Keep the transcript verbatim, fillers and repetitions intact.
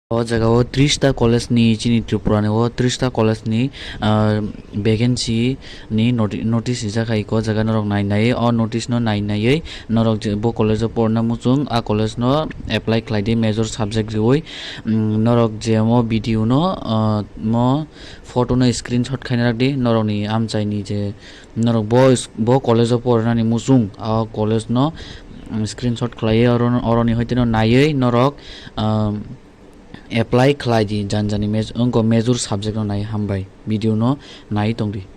O jaga o tris ta college ni, chini Tripura ni o tris ta college ni, ah, vacancy ni noti-, notice rijak hai, o jaga norok nai nai o notice no nai naiwi norok je bo college o porna muchung, a college no apply khlai di major subject riwi. Mm, norok je mo video no, ah, mo photo no screenshot khaina rak di, norok ni amchai ni je norok bo is-, bo college o pornani muchung, a college no, mm, screenshot khlaiwi oro, oroni hoite no naiwi norok, ah, apply khlai di, jan jani maj-, wngkha major subject no nai. Hambai, video no nai tong di.